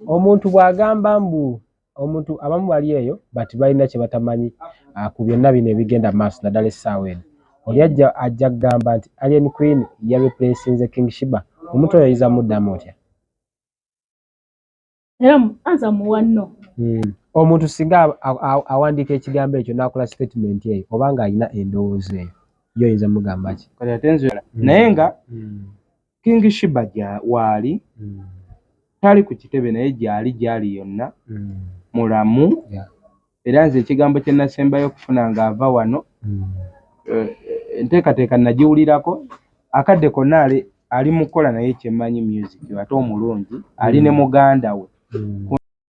Omuntu bw'agamba mbu omuntu abamu bali eyo but balina kye batamanyi ku byonna bino ebigenda mu maaso, naddala essaawa eno, oli ajja kugamba nti Alien Queen ya replacinze King Sheebah. Omuntu oyo oyinza muddamu otya? Era anza muwanno. Omuntu singa awandiika ekigambo ekyo n'akola statement eyo oba ng'alina endowooza eyo, yo oyinza mugamba ki? Kati ate nze naye nga King Sheebah waali tali ku kitebe, naye gyali yonna mulamu. Era nze ekigambo kye nasembayo okufuna ng'ava wano, enteekateeka nagiwulirako akadde konna ali mu kukola, naye kyemmanyi music ate omulungi ali ne muganda we.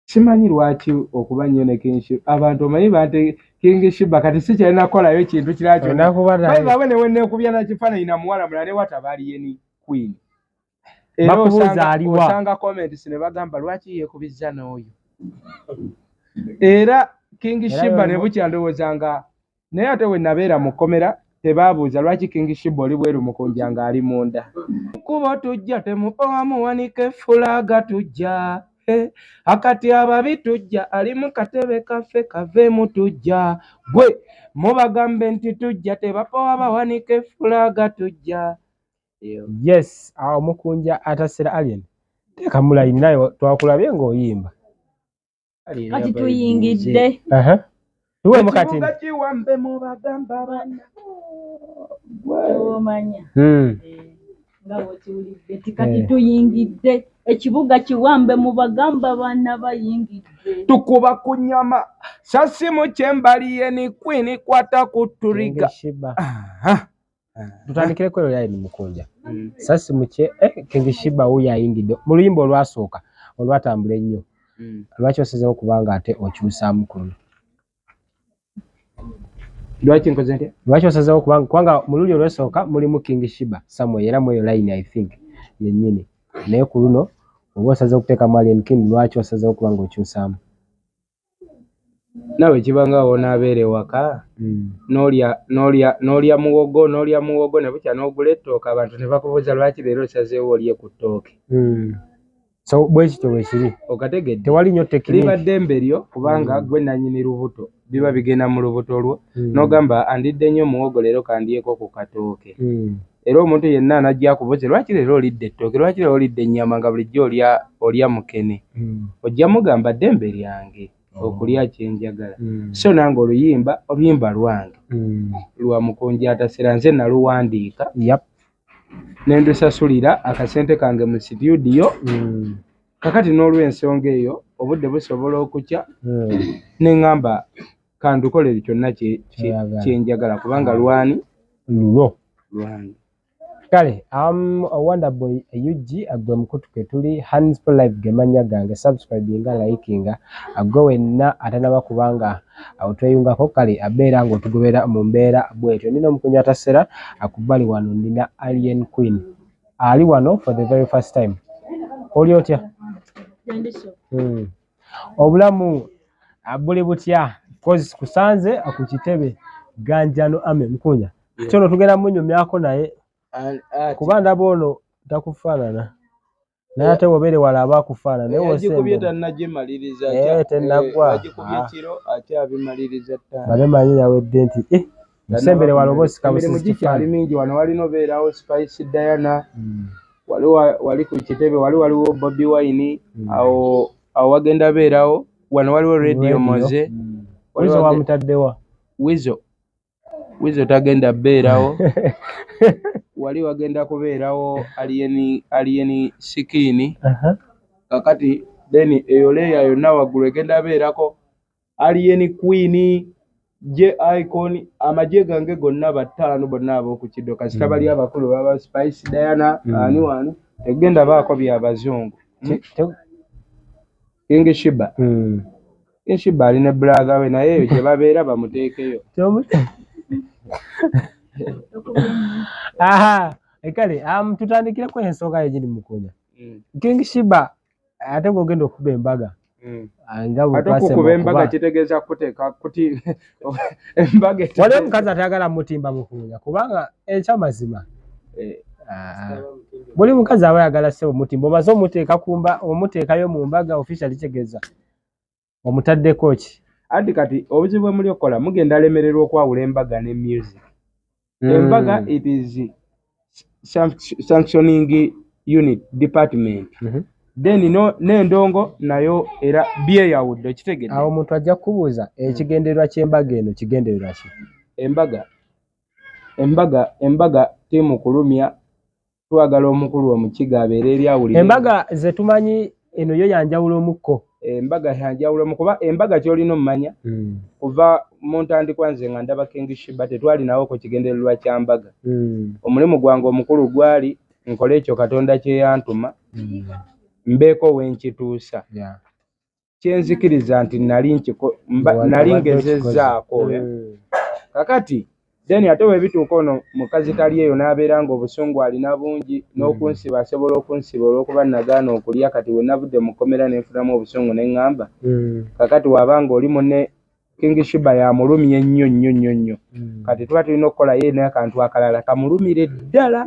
Simanyi lwaki okuba nnyo ne King Sheebah, abantu omanyi bante King Sheebah, kati sikyalina kukolayo kintu kirala kyonna. Olina kuba naye. Bawe ne wenneekubya nakifaananyi na muwala mulala ne wataba Alien Queen. Era Bakubuuza aliwa. osanga comments ne bagamba lwaki yeekubizza n'oyo. Era King Era Sheebah ne y'omu- bukya ndowooza nga naye ate we nabeera mu kkomera tebaabuuza lwaki King Sheebah oli bweru, Mukunja ng'ali munda. Kkubo tujja temupowa, muwanike fulaga tujja. Akati ababi tujja, ali mu katebe kaffe kaveemu tujja. Gwe mubagambe nti tujja, tebapowa, bawanike fulaga tujja. Eyo. Yes, awo Omukunja atasera Alien, teeka mu layini, naye twakulabye ng'oyimba. Kati tuyingidde. Aha. Tuweemu kati. Ekibuga kiwambe mubagamba bana. Omanya nga bw'okiwulidde ti kati tuyingidde ekibuga kiwambe, mubagamba baana bayingidde. Tukuba ku nyama sasimu kyembaliye ni Queen kwata ku trigger. King Sheebah. Tutandikire ku eyo line, Mukunja. Sasi muke King Sheebah wuyo ayingidde mu luyimba olwasooka olwatambula ennyo. Lwaki osazeewo kubanga ate okyusaamu ku luno? Lwaki nkoze ntya? Lwaki osazeewo kubanga mu luli olwesooka mulimu King Sheebah somewhere, era mu eyo line I think yennyini, naye ku luno oba osazeewo okuteekamu Alien King, lwaki osazeewo kubanga okyusaamu? Naawe kibanga wonaabeera ewaka n'olya muwogo ne bukya n'ogula ettooke, abantu ne bakubuuza lwaki leero osazeewo olye ku ttooke. So bwe kityo bwe kiri. Okategedde? Tewali nnyo technique. Liba ddembe lyo kubanga gwe nannyini lubuto, biba bigenda mu lubuto lwo. N'ogamba andidde nnyo muwogo, leero kandyeko ku katooke. Era omuntu yenna anajja akubuuze lwaki leero olidde ettooke, lwaki leero olidde ennyama nga bulijjo olya mukene, ojja mugamba ddembe lyange okulya kyenjagala. So nange oluyimba lwange lwa Mukunja Atasera, nze naluwandiika ne ndusasulira akasente kange mu situdiyo. Kakati n'olw'ensonga eyo obudde busobola okukya ne ŋŋamba kandukolere kyonna Kyoyagala. kyenjagala kubanga lwani? Lulwo. Lwange. Kale Wonderboy UG gwe mukutu kwe tuli, Hands for Life ge mannya gange. Subscribinga, likinga, gwe wenna atanaba kubanga otweyungako, kale abeera ng'otugobera mu mbeera bwetyo. Nina Omukunja Atasera ku bbali wano, nina Alien Queen ali wano for the very first time. Oli otya? Gyendiso. Obulamu buli butya? Cause kusanze ku kitebe Ganjano Ame Mukunja. Kyono tugenda munyumyako naye kuba ndaba ono takufaanana, naye ate wobeere wala aba akufaanana, naye Yagikubye wosembera tannagimaliriza. Tennaggwa. Yagikubye kiro, akyabimaliriza ttaano. Bale manyi yawedde nti osembere wala oba osika Emirimu busizi gikyali kifaananyi. mingi wano, walina obeerawo Spice Diana, wali wali ku kitebe wali waliwo Bobi Wine, awo wagenda beerawo wano waliwo Radio Radio. Moze. Wali Wizo wamutaddewa? Wizo tagenda beerawo wali, wagenda kubeerawo Alien Skin. Kakati then eyo layer yonna waggulu egenda beerako Alien Queen, J Icon, amagye gange gonna bataano bonna ab'okukiddo, kasita bali abakulu baba Spice Diana. Ani wano tegenda baako byabazungu. King Sheebah. King Sheebah ali ne brother we, naye eyo gye babeera bamuteekeyo. Aha, kale tutandikireko ensonga yegiri, Mukunya. King Sheebah ate gwogenda okuba embaga. Nga bwe Ate twasema okukuba embaga okuba. kitegeeza kuteeka kuti embaga Waliwo omukazi atayagala mutimba, Mukunya, kubanga ekyamazima Ah. Buli mukazi aba ayagala ssebo mutimba, omaze omuteeka kumba, omuteekayo mu mbaga officially, kitegeeza omutaddeko ki? Anti kati obuzibu bwe muli okukola, mugenda lemererwa okwawula embaga ne music. Embaga, it is sanctioning unit department. Then no n'endongo nayo era byeyawudde, okitegedde? Awo omuntu ajja kukubuuza ekigendererwa ky'embaga eno, kigendererwa ki? Embaga tiimu kulumya, twagala omukulu omukiga abeere eri awulire. Embaga ze tumanyi, eno yo yanjawulo omukko. Embaga yanjawulo mu kuba embaga ky'olina omumanya, kuva mu ntandikwa nze nga ndaba King Shiba, tetwalinawo ku kigendererwa kya mbaga. Omulimu gwange omukulu gwali nkole ekyo Katonda kye yantuma, mbeeko wenkituusa. Kyenzikiriza nti nali nali Obadde ngezezzaako, eh. Kakati then ate webituuka ono mukazi tali eyo n'abeera nga obusungu alina bungi n'okunsiba asobola okunsiba olw'okuba nagaana okulya. Kati we navudde mu kkomera ne nfunamu obusungu ne ŋŋamba, kakati waabanga oli munne King Shiba yamulumya ennyo nnyo nnyo nnyo. Kati tuba tulina okukolayo n'akantu akalala kamulumire ddala.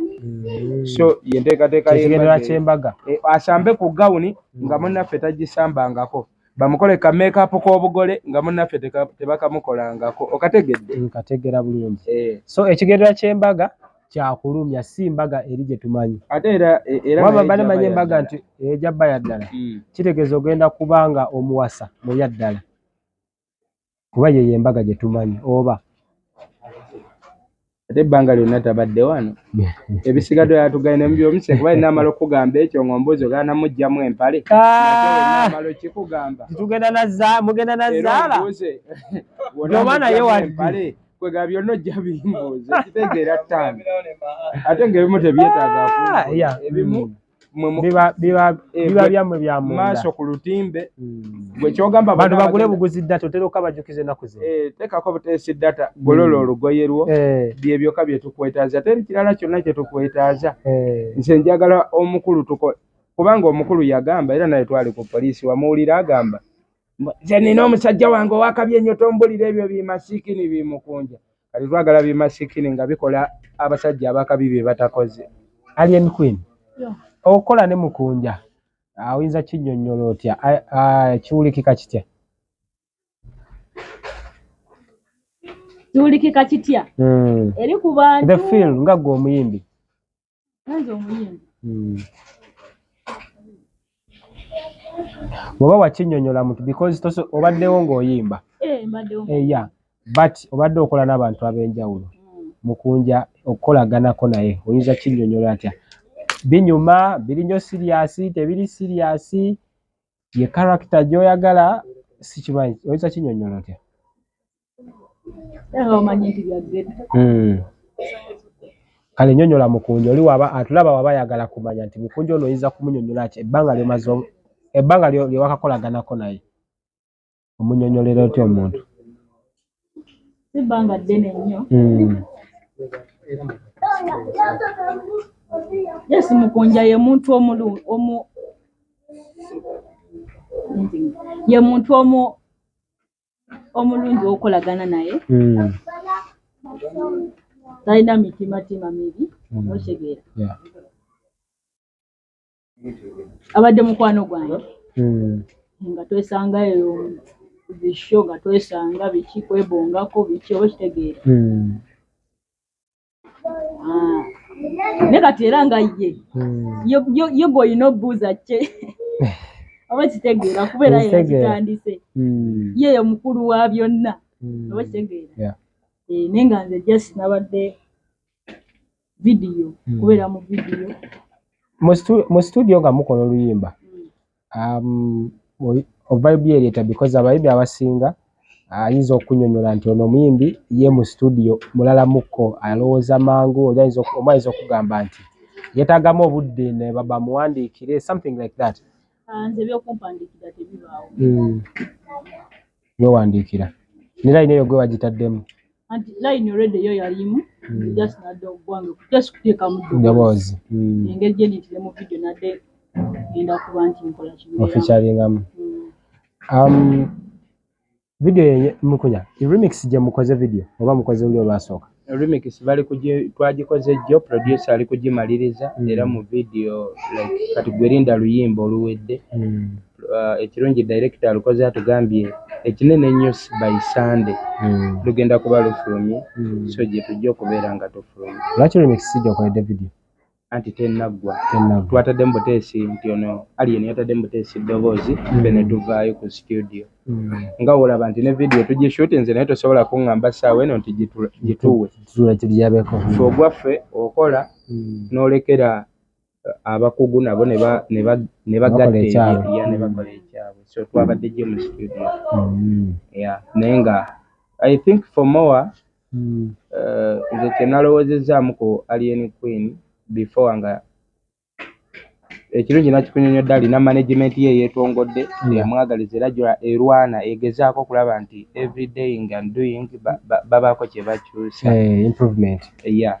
So yenteekateeka Kyekigendererwa y'embaga eyo. ky'embaga. Eh, asambe ku gawuni nga munnaffe tagisambangako, bamukole ka makeup k'obugole nga munnaffe tebakamukolangako, okategedde? Nkategeera bulungi. Eh, So ekigendererwa ky'embaga kyakulumya, si mbaga eri gye tumanyi. Ate era era Waba naye bane ejja manyi ba ya embaga ddala. Nti ejja bba ya ddala. Kitegeeza ogenda kubanga omuwasa mu bya ddala, kuba yeyo embaga gye tumanyi oba? Ate ebbanga lyonna tabadde wano, ebisigadde yatugaine mubyomuse, kuba namala okukugamba ekyo ng'ombuuzi ogenda namuggyamu empale. Ah! Namala okikugamba. Tugenda nazza, mugenda Era nazaala. ombuuze Oba naye waddi. empale kwega byonna ojja bimbuuza, kitegeera ttaano, ate ng'ebimu tebyetaaga Ah, yeah. ebimu mwe Biba Eh, biba byammwe bya munda. Maaso ku lutimbe gwe kyogamba Bantu bonna bagule bagenda buguzi data, otera okabajjukiza ennaku zino. Eh, teekako buteesi data, golola olugoye lwo. Bye byokka bye tukwetaaza, teri kirala kyonna kye tukwetaaza. Nze njagala omukulu tuko, kubanga omukulu yagamba, era naye twali ku poliisi wamuwulira agamba, nze nina omusajja wange owakabi ennyo, tombulira ebyo bimasiikini bimukunja. Kati twagala bimasiikini nga bikola abasajja abakabi bye batakoze. Alien Queen, Yo. okukola ne Mukunja, oyinza kinnyonnyola otya? Kiwulikika kitya? Kiwulikika kitya? Eri ku bantu. The feel nga gwe omuyimbi. Nze omuyimbi. Bw'oba wakinnyonnyola muntu, because obaddewo ng'oyimba. Eh, mbaddewo. Eh, yeah. But obadde okola n'abantu ab'enjawulo. Mukunja okukolaganako naye oyinza kinnyonnyola atya? Binyuma, biri nnyo serious, tebiri serious, ye character gy'oyagala, sikimanyi, oyinza kinnyonnyola otya? Era nga omanyi nti bya ghetto. Kale nnyonnyola Mukunja oli waba atulaba, waba ayagala kumanya nti Mukunja ono oyinza kumunyonnyola ki ebbanga ly'omaze, ebbanga lye wakakolaganako naye, omunnyonnyolera otya omuntu? Si bbanga ddene nnyo. Yes, Mukunja ye muntu omulu omu ye muntu omu omulungi okolagana naye. Talina mitimatima mibi. Okitegeera? Yeah. Abadde mukwano gwange. Nga twesangayo bisho, nga twesanga biki, kwebongako biki, oba kitegeera? Ah. Naye kati era nga ye ye gw'olina obuuza kye, oba kitegeera, kubeera ye Nkitegeera. yakitandise. Ye ye mukulu wa byonna. Oba kitegeera? Yeah. Eh, naye nga nze just nabadde vidiyo, kubeera mu vidiyo. Mu studio nga mukola oluyimba, vibe ereeta, because abayimbi abasinga ayinza okunyonyola nti ono omuyimbi ye mu studio mulala mukko, alowooza mangu, oli ayinza omu ayinza okugamba nti yeetaagamu obudde ne bamuwandiikire, something like that. Ah, nze ebyokumpandiikira tebibaawo. Wewandiikira ne line eyo gwe wagitaddemu? Anti line already yo yalimu, just nadde ogwange just kuteekamu ddoboozi. Ddoboozi. Engeri gye ndiyitire mu video, nadde ngenda kuba nti nkola kibeeramu. Ofeaturingamu. Video yenye mukunya remix gye mukoze video oba mukoze luli olwasooka? Remix bali kugi twagikoze jjo, producer ali kugimaliriza era mu video like kati gwe linda luyimba oluwedde. Ekirungi director alukoze, atugambye ekinene ennyo by Sunday lugenda kuba lufulumye, so gye tujja okubeera nga tufulumye. Lwaki remix si gy'okoledde video? Anti tennaggwa. Tennaggwa. Twataddemu buteesi nti ono Alien yataddemu buteesi ddoboozi, ffe ne tuvaayo ku studio. Nga wolaba nti ne video tugishutinze, naye tosobola kuŋŋamba ssaawa eno nti gituwe. Tutula kiriyabeko. Ffe ogwaffe okola n'olekera abakugu nabo ne bagatta Bakola ekyabwe. Ya, ne bakola ekyabwe. So twabadde gye mu studio, yeah. Naye nga I think for more, nze kye nalowoozezaamu ku Alien Queen before, nga ekirungi nakikunyonyodde, alina management ye yeetongodde emwagaliza era gyo erwana egezaako okulaba nti everyday nga doing babaako kye bakyusa. Eh, improvement. Yeah.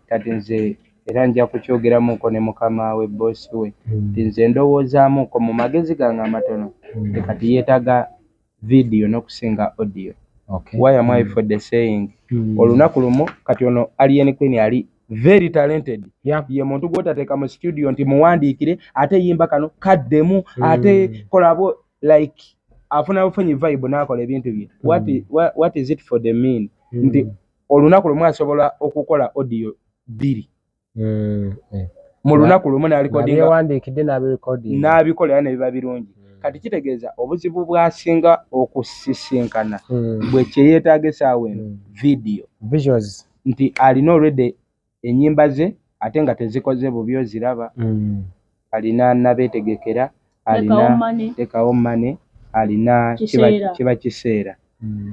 Kati nze era nja kukyogeramuko ne mukama we, boss we, nti nze ndowoozaamuko mu magezi gange amatono nti kati yeetaaga video n'okusinga audio. Why am I for the saying? Olunaku lumu kati ono Alien Queen ali very talented. Ye muntu gw'otateeka mu studio nti muwandiikire ate yimba kano kaddemu ate kolabo, like afuna bufunyi vibe n'akola ebintu bye. What is it for the mean nti olunaku lumu asobola okukola audio bbiri mu lunaku lumu n'alikodinga. Nabyewandiikidde n'abirekodinga. N'abikola era ne biba birungi. Kati kitegeeza obuzibu bw'asinga okusisinkana bwe kyeyeetaaga essaawa eno video. Visuals. Nti alina already ennyimba ze ate nga tezikoze bubi, oziraba. Alina nabeetegekera, Lekawo alina money. Lekawo money, alina kiba, Kiseera. Kiba kiseera.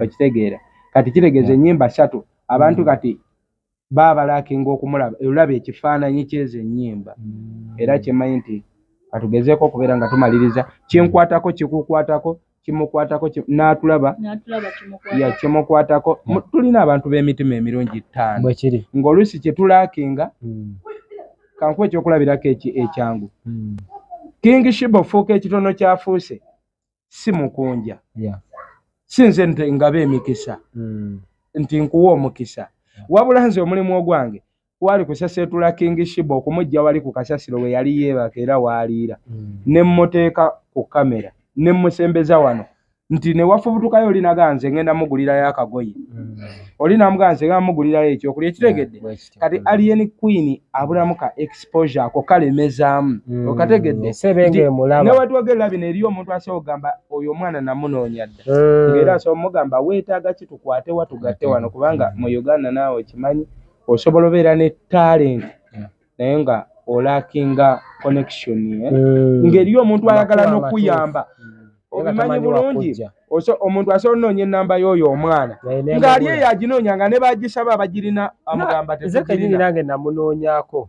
Okitegeera? Kati kitegeeza ennyimba ssatu abantu kati baabalakinga okumulaba, olaba ekifaananyi kyezo ennyimba. Era kyemmanyi nti katugezeeko okubeera nga tumaliriza, kinkwatako, kikukwatako, kimukwatako, n'atulaba. N'atulaba Ya. Kimukwatako. Kimukwatako. Tulina abantu b'emitima emirungi ttaano Bwe kiri. ng'oluusi kye tulaakinga. Kankuwa ekyokulabirako ekyangu. King Sheeba ofuuka ekitono kyafuuse si mukunja. Si nze nte ngaba emikisa nti nkuwa omukisa, wabula nze omulimu ogwange kwali kuseseetula King Sheeba okumujja wali ku kasasiro we yali yeebaka era waaliira, ne mmuteeka ku kamera ne mmusembeza wano nti ne wafubutukayo oli naga nze ngenda mugulirayo akagoye, oli namugaa nze ngenda mugulirayo ekyokulya, ekitegedde? Bwe kityo. Kati Alien Queen abulamu ka exposure ako kalemezaamu, okategedde? Ensebe Nti ng'emulaba. ne wetwogerera bino eriyo omuntu asobola okugamba oyo omwana namunoonya dda, ng'era asobola omugamba weetaaga ki, tukwate wa, tugatte wano, kubanga mu Uganda naawe okimanyi osobola obeera ne talent naye nga olackinga connection, eh? Ng'eriyo omuntu ayagala Amakubo n'okuyamba, Naye nga obimanyi tamanyi bulungi. wakujja. Omuntu asobola onoonya ennamba y'oyo omwana Naye ne ng'ali mubula. eyo aginoonya nga ne bagisaba abagirina amugamba Nze kennyini tetugirina. nange namunoonyaako.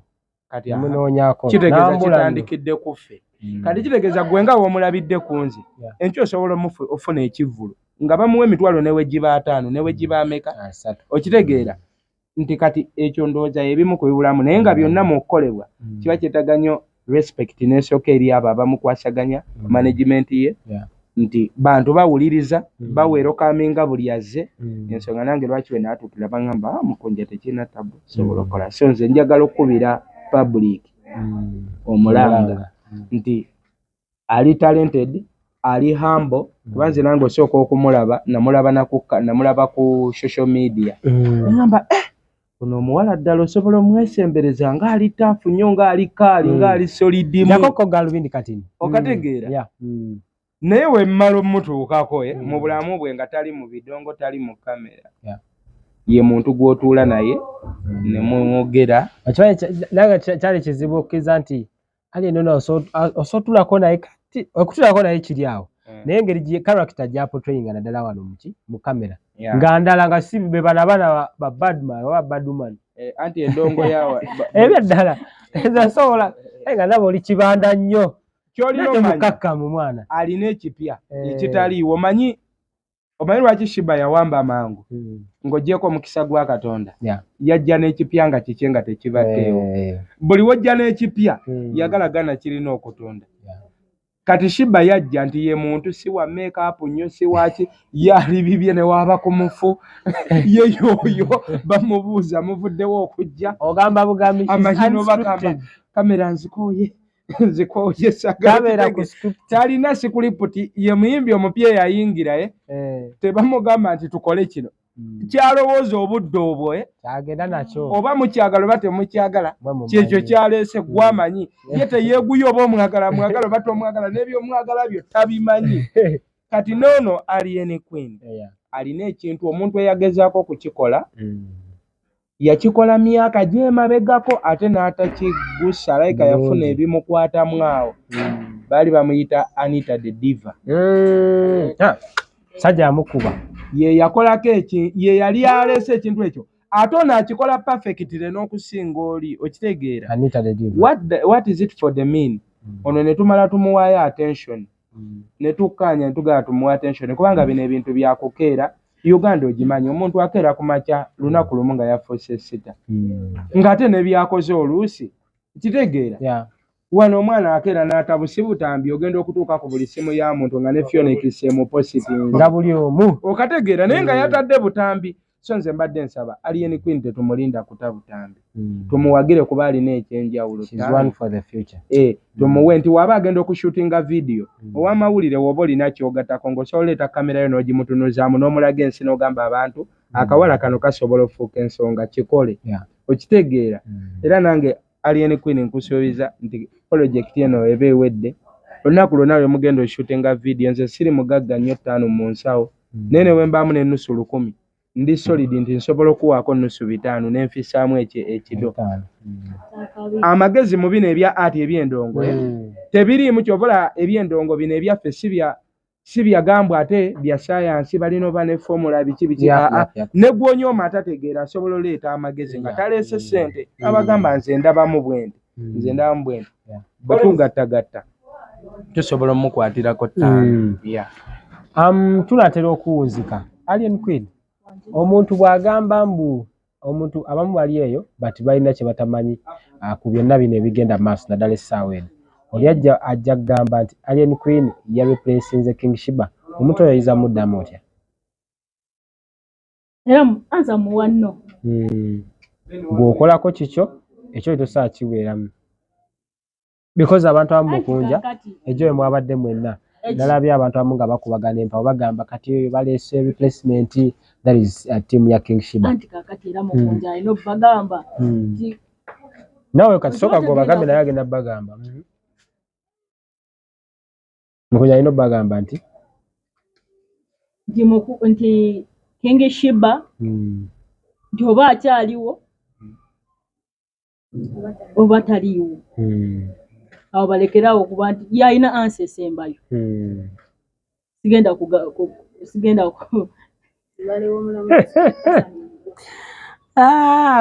Kati aha, Namunoonyaako. kitegeeza Nambula nnyo. kitandikidde ku ffe. Kati kitegeeza gwe nga w'omulabidde ku nze, enkya osobola ofuna ekivvulu nga bamuwa emitwalo newegiba 50, newegiba ameka. 30. Okitegeera nti kati ekyo ndowooza ebimu ku bibulamu, naye nga byonna mu kukolebwa kiba kyetaaga nnyo respect n'esooka eri abo abamukwasaganya, management ye, nti bantu bawuliriza, bawelcominga buli azze. Ensonga nange lwaki bwe naatuukira baŋŋamba, "Ah, mukunja tekirina tabu, sobola okukola." So nze njagala okukubira public omulanga Omulanga. nti ali talented, ali humble, kuba nze nange osooka okumulaba namulaba namulaba ku social media. Neŋŋamba, eh, ono omuwala ddala osobola omwesembereza ng'ali tough nnyo, ng'ali kaali, ng'ali solid mu. Jakoko galubindi katini. Okategeera? Yeah. Naye wemmala omutuukako mu bulamu bwe nga tali mu bidongo, tali mu kamera, ye muntu gw'otuula naye ne mwogera. Okimanyi nange kyali kizibu okukkiriza nti ali eno osootulako naye, kati okutulako naye kiri awo, naye engeri character gy'aportrayinga naddala wano muki mu kamera nga ndala, nga si be bano abaana ba badman oba badwoman. Eh, anti endongo yawa Ebyo ddala nze nsobola, naye nga ndaba oli kibanda nnyo. Kyolina Nate omanya mukakkamu mwana. Alina ekipya ekitaliiwo. Omanyi lwaki Sheeba yawamba mangu? Ng'oggyeko omukisa gwa Katonda, yajja n'ekipya nga kikye nga tekibaddeewo. Buli wojja n'ekipya, yagala gana kirina okutunda. Kati Sheebah yajja nti ye muntu si wa makeup nnyo, si waki, ye ali bibye ne waaba ku mufu ye yoyo bamubuuza muvuddewo okujja ogamba bugambi amazino bagamba kamera nzikooye nzikooye sagala talina script. Ye muyimbi omupya eyayingira tebamugamba nti tukole kino, kyalowooza obudde obwo kyagenda nakyo, oba mukyagala oba temukyagala, kyekyo kyaleese gwamanyi ye teyeeguye oba omwagala mwagala oba tomwagala n'ebyomwagala byo tabimanyi. Kati noono Alien Queen alina ekintu omuntu eyagezaako okukikola, yakikola myaka gy'emabegako ate n'atakigusa, alayika yafuna ebimukwatamu awo. Baali bamuyita Anita the Diva. Sajja amukuba. Ye yakolako eki, ye yali aleese ekintu ekyo, ate ono akikola perfectly n'okusinga oli, okitegeera? Anita the Diva. What is it for the mean? Ono ne tumala tumuwaayo attention, ne tukkaanya ne tugala tumuwa attention kubanga bino ebintu byakukeera. Uganda ogimanyi, omuntu akeera ku makya lunaku lumu nga yafuuse star, ng'ate ne byakoze oluusi kitegeera. Wano omwana akeera n'atabusi butambi, ogenda okutuuka ku buli simu ya muntu nga ne Phoenix emupositinga nga buli omu okategeera, naye nga yatadde butambi. So nze mbadde nsaba Alien Queen tetumulinda kuta butambi, tumuwagire kuba alina ekyenjawulo. Tumuwe nti waba agenda okushutinga vidiyo, ow'amawulire woba olina kyogattako ng'osobola oleeta kamera yo n'ogimutunuzaamu n'omulaga ensi n'ogamba abantu akawala kano kasobola okufuuka ensonga, kikole, okitegeera? Era nange Alien Queen nkusuubiza nti project eno eba ewedde, olunaku lwonna lwe mugenda oshutinga vidiyo, nze siri mugagga nnyo 5 mu nsawo, naye ne bwe mbaamu n'ennusu 1000 ndi solid nti nsobola okuwaako 550 ne nfissaamu ekido. Amagezi mu bino ebya art eby'endongo tebiriimu, kyovola eby'endongo bino ebyaffe si byagambwa ate bya sayansi, balina oba ne formula biki biki, ne gwonyooma atategeera asobola oleeta amagezi nga taleese ssente, abagamba nze ndabamu bwenti, nze ndabamu bwenti, bwe tugattagatta tusobola omukwatirako 5. Tunaatera okuwunzika. Alien Queen, omuntu bw'agamba mbu omuntu abamu bali eyo but balina kye batamanyi ku byonna bino ebigenda maaso, naddala essaawa eno, oli ajja kugamba nti Alien Queen ya replacinze King Sheebah, omuntu oyo oyinza muddamu otya? Era anza muwa nno. Gw'okolako kikyo ekyo tosobola kibeeramu because abantu abamu mukunja ejjo bwe mwabadde mwenna nalabye abantu abamu nga bakubagana empawo bagamba kati oyo baleese replacement, that is team ya King Sheebah. Anti kakati era mukunja alina obbagamba. Nawe kati sooka gwe obagambe, naye agenda bagamba. Mukunja alina obbagamba nti nti King Sheebah nti oba akyaliwo oba taliiwo, awo balekerawo okuba nti yalina answer esembayo. Sigenda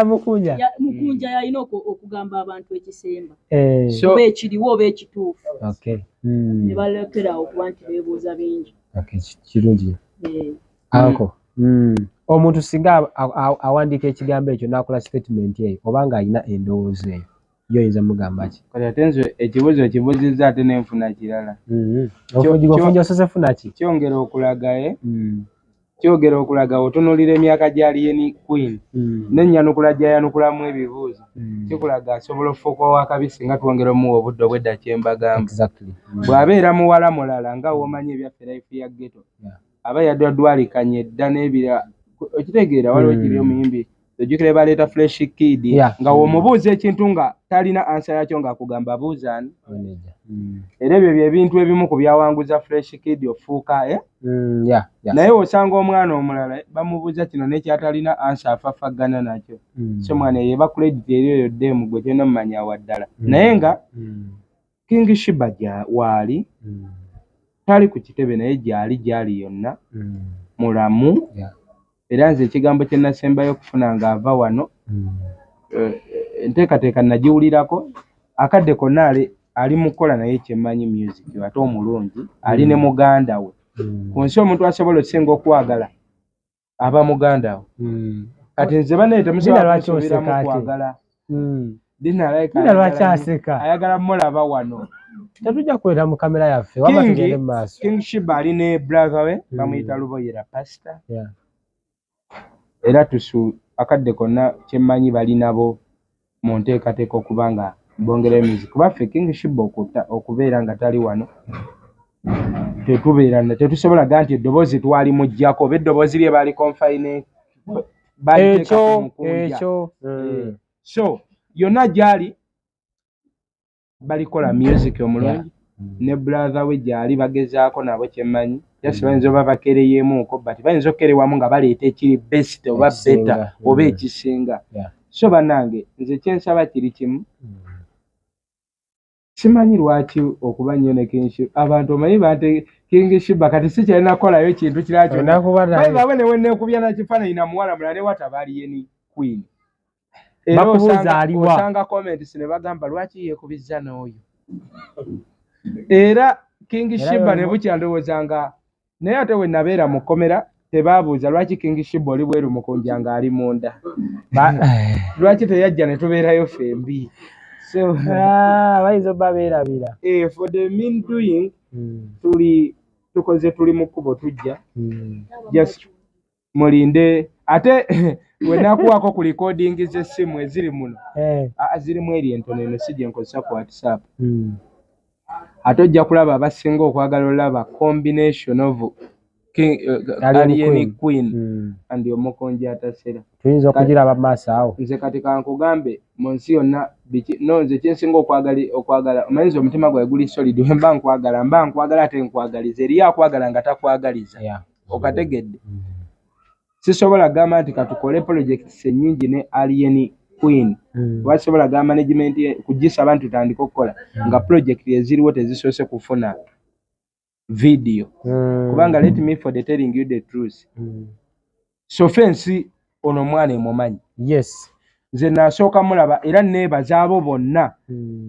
Mukunja. Mukunja yalina okugamba abantu ekisemba oba ekiriwo oba ekituufu, ne balekerawo okuba nti beebuuza bingi. Kirungi anko omuntu singa awandiika ekigambo ekyo n'akola statement eyo oba ng'alina endowooza eyo, yo oyinza mugamba ki? Kati ate nze ekibuuzo kibuuzizza ate nenfuna kirala. Ofunye osose funa ki? Kyongera okulaga kyogera okulaga otunuulira emyaka gya Alien Queen n'ennyanukula gy'ayanukulamu ebibuuzo, kikulaga asobola okufuuka owakabi singa twongera omuwa obudde obwedda. Kyembagamba, bw'abeera muwala mulala nga w'omanyi ebyaffe life ya ghetto, aba yaddwadwalikanye dda n'ebira, okitegeera? Waliwo kiri omuyimbi ojjukira baleeta Fresh Kid, nga w'omubuuza ekintu nga talina answer yakyo ng'akugamba buuzaani. Era ebyo byebintu ebimu ku byawanguza Fresh Kid ofuuka, eh? Naye osanga omwana omulala bamubuuza kino nekyatalina answer afafagana nakyo. So mwana eyo eba credit eri oyo ddeemu gwe kyolina mumanya waddala. Naye nga King Sheebah waali tali ku kitebe, naye gyali gyali yonna mulamu. Era nze ekigambo kye nasembayo okufuna ng'ava wano, enteekateeka nagiwulirako akadde konna ali mu kukola, naye kyemmanyi music ate omulungi ali ne muganda we. Ku nsi omuntu asobola okusinga okwagala aba muganda we. Kati nze bannaye temusobola kunsuubiramu kwagala. Dina lwaki aseka? Ayagala mulaba wano. Tetujja kuleeta mu kamera yaffe, wama tugende mu maaso. King Sheebah ali ne brother we, bamuyita Luboyera Pastor. Era tusu akadde konna kyemmanyi bali nabo mu nteekateeka okuba nga bongerayo music, kuba ffe King Sheebah okubeera nga tali wano tetubeera, tetusobola gaa nti eddoboozi twali muggyako oba eddoboozi lye baali confine baliteeka ku Ekyo mukunja. Ekyo. So yonna gyali balikola music omulungi, ne brother we gyali bagezaako nabo kyemmanyi, just bayinza oba bakereyeemuuko, but bayinza okukerewamu nga baleeta ekiri best oba Ekisinga. better oba ekisinga. So bannange, nze kyensaba kiri kimu. Simanyi lwaki okuba nnyo ne King Sheebah, abantu omanyi bante King Sheebah kati sikyalina kukolayo kintu kirala kyonna. Olina kuba naye. Bawe ne wenneekubya na kifaananyi na muwala mulala ne wataba Alien Queen. Era Bakubuuza aliwa. osanga comments ne bagamba lwaki yeekubizza n'oyo. Era King Era Sheebah ne bukya ndowooza nga naye ate we nabeera mu kkomera tebaabuuza lwaki King Sheebah oli bweru mukunja ng'ali munda. Lwaki teyajja ne tubeerayo ffembi. So Ah, bayinza obba beerabira. For the mean doing tuli tukoze, tuli mu kkubo tujja, just mulinde. Ate wenakuwaako ku recording z'essimu eziri muno, zirimu eri entono eno si gye nkozesa ku WhatsApp, ate ojja kulaba abasinga okwagala olaba combination of King, Alien Alien Queen. Queen and omukonji atasera. Tuyinza okugiraba mu maaso awo. Nze kati kankugambe, mu nsi yonna biki no nze kyensinga okwagala omanyi nze omutima gwange guli solid, we mba nkwagala mba nkwagala ate nkwagaliza, eriyo akwagala nga takwagaliza. Okategedde? Sisobola gamba nti katukole projects ennyingi ne Alien Queen, oba sisobola gamba management kugisaba nti tutandike okukola nga project eziriwo tezisoose kufuna video, kubanga let me for the telling you the truth, so far ensi ono omwana emumanyi. Nze nasooka mulaba era neebaza abo bonna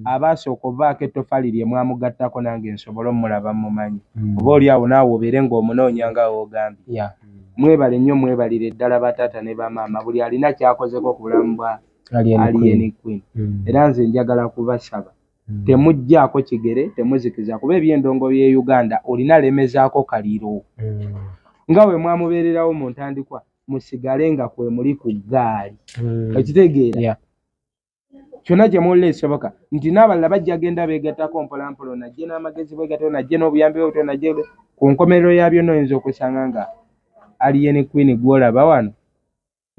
abaasooka ovaako ettofaali lye mwamugattako nange nsobole omulaba mumanyi, oba oli awo naawe obeere ng'omunoonya nga woogambye. Mwebale nnyo, mwebalire ddala bataata ne bamaama, buli alina kyakozeko ku bulamu bwa Alien Queen. Alien Queen. Era nze njagala kubasaba, temugjaako kigere, temuzikiza, kuba ebyendongo by'e Uganda olina lemezaako kaliro. Nga bwe mwamubeererawo mu ntandikwa, musigale nga kwe muli ku ggaali. Okitegeera? Kyonna kye muwulira ekisoboka nti n'abalala bajja genda beegattako mpolampola, najje n'amagezi bwegatto, najje n'obuyambi bwe butyo, najje ku nkomerero ya byonna oyinza okusanga nga Alien Queen gw'olaba wano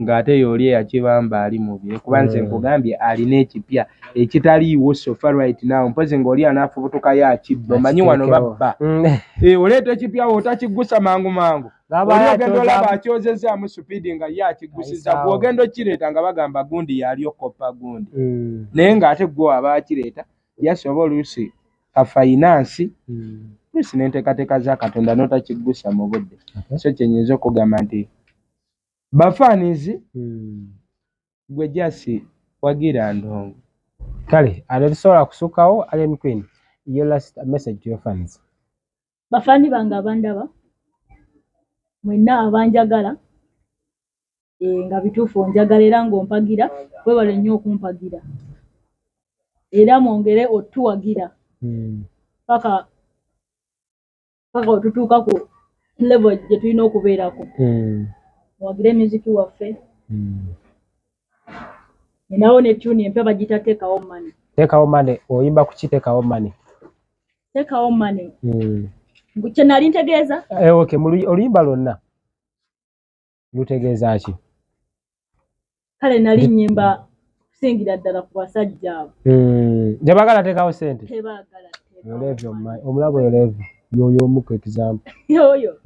ng'ate y'oli eyakibamba ali mu bire, kuba nze nkugambye alina ekipya ekitaliiwo so far right now, mpozi ng'oli anaafubutukayo akibba. Omanyi wano Akiteekewo. babba. Oleeta ekipya otakiggusa mangu mangu, Gaba oli ogenda olaba akyozezaamu supiidi nga ye akiggusiza. Ayisaawo. Gw'ogenda okireeta nga bagamba gundi yali okoppa gundi, naye ng'ate gwe aba akireeta yasoba oluusi ka finance, oluusi n'enteekateeka za Katonda n'otakiggusa mu budde. So kyenyinza okugamba nti bafaanizi, gwe jasi wagira ndongo. Kale ate tusobola kusukkawo. Alien Queen, your last message to your fans. Bafaani bange abandaba mwenna abanjagala, nga bituufu onjagala era ng'ompagira, webale nnyo okumpagira era mwongere otuwagira paka paka wetutuuka ku level gye tulina okubeerako. Muwagire music waffe. Ninawo ne tune empya bagiyita Tekawo Money. Tekawo Money, oyimba ku ki Tekawo Money? Tekawo Money, kye nali ntegeeza. Okay, mu oluyimba lwonna lutegeeza ki? Kale nali nnyimba kusingira ddala ku basajja abo. Tebagala teekawo sente. Tebaagala teekawo. Olevi omumanyi, omulaba oyo Levi yoyo omu ku example. Yoyo.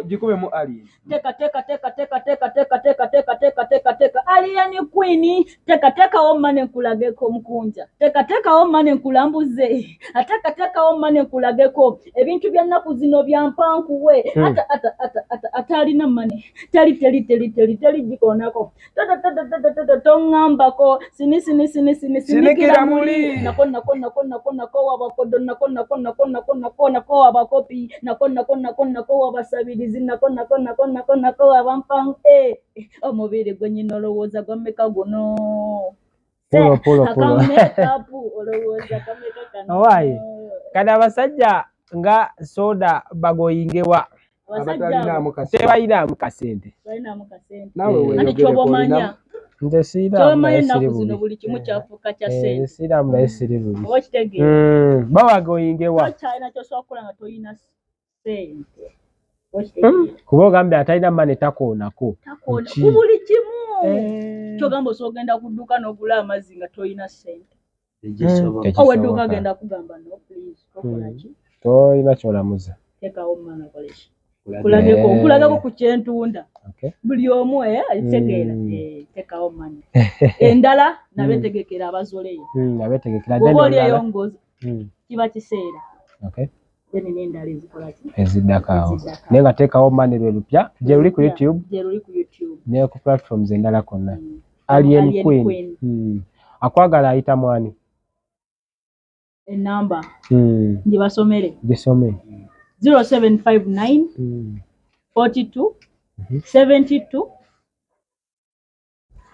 Gikubemu Alien. Teka teka teka teka teka teka teka teka teka teka teka Alien Queen, teka tekawo money nkulageko mukunja, teka tekawo money nkulambuze, teka tekawo money nkulageko ebintu bya nnaku zino byampankuwe. Ata ata ata ata atalina money teri teri teri teri teri gikonako tata toŋŋambako sini sini sini sini. Sinikira muli. Nako nako nako nako nako wabakodo nako nako nako nako nako nako wabakopi nako nako nako nako wabasabirizi nako nako nako nako nako wabampan omubiri gwe nyina olowooza gwameka guno. Pulo, pulo, pulo. Akamakeup olowooza kameka kano? Owaaye. Kati abasajja nga soda bagoyingewa? Abasajja abo Abatalinamu kasente. Tebalinamu kasente. Balinamu kasente. Naawe Eh. Ate weeyogereko, kyoba olinamu. omanya, Nze siiraamu kyoba omanya naye siri ennaku zino bubi. buli kimu kyafuuka kya Eh, ssente. siiraamu naye siri bubi. Oba okitegeera? Bawagoyingewa? Tokyalina kyosobola kukola nga tolina ssente. Oba okitegeera? Kuba ogambye atalina money takoonako. Takoona Ki? ku buli kimu. Eh. Kyogamba osobola ogenda ku dduuka n'ogula amazzi nga tolina ssente. Tekisoboka. Tekisoboka. Ow'edduuka agenda kugamba no please, tokola ki? Tolina kyolamuza. Teekawo money okole ki? Kulageko. Kulageko, Eh. nkulageko ku kyentunda. Okay. Buli omu akitegeera. Teekawo money. Endala nabeetegekera abazoleyo. Abeetegekera. Bw'oba Then oli olulala? eyo ng'ozo kiba kiseera. Okay. Then n'endala ezikola ki? Eziddako awo. Eziddako. Naye nga teekawo money lwe lupya. Gye luli ku YouTube Gye luli ku YouTube. ne ku platforms endala konna. Alien Alien Queen. Queen. Akwagala ayita mwani? Enamba ngibasomere. Gisome. 0759 42 72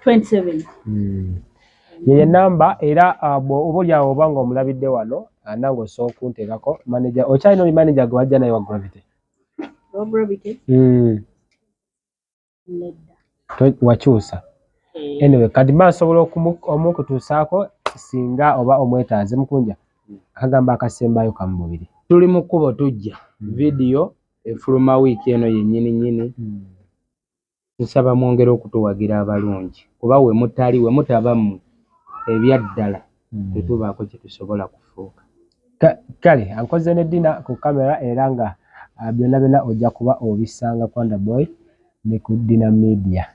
27. Yeyo enamba era oba oli awo oba ng'omulabidde wano, nange osobola okunteekako manager. Okyalina oli manager gwe wajja naye wa Gravity? Wa Gravity? Nedda. Wakyusa. Eh. Anyway, kati mba nsobola omukutuusaako singa oba omwetaaze. Mukunja, akagamba akasembayo kamu bubiri. Tuli mu kkubo tujja. Vidiyo efuluma wiiki eno yennyini nnyini. Nsaba mwongere okutuwagira abalungi, kuba we mutali, we mutaba mmwe ebyaddala tetubaako kye tusobola kufuuka. Kale ankoze ne Dina ku kamera era nga byonna byonna ojja kuba obisanga ku Wonder Boy ne ku Dina Media.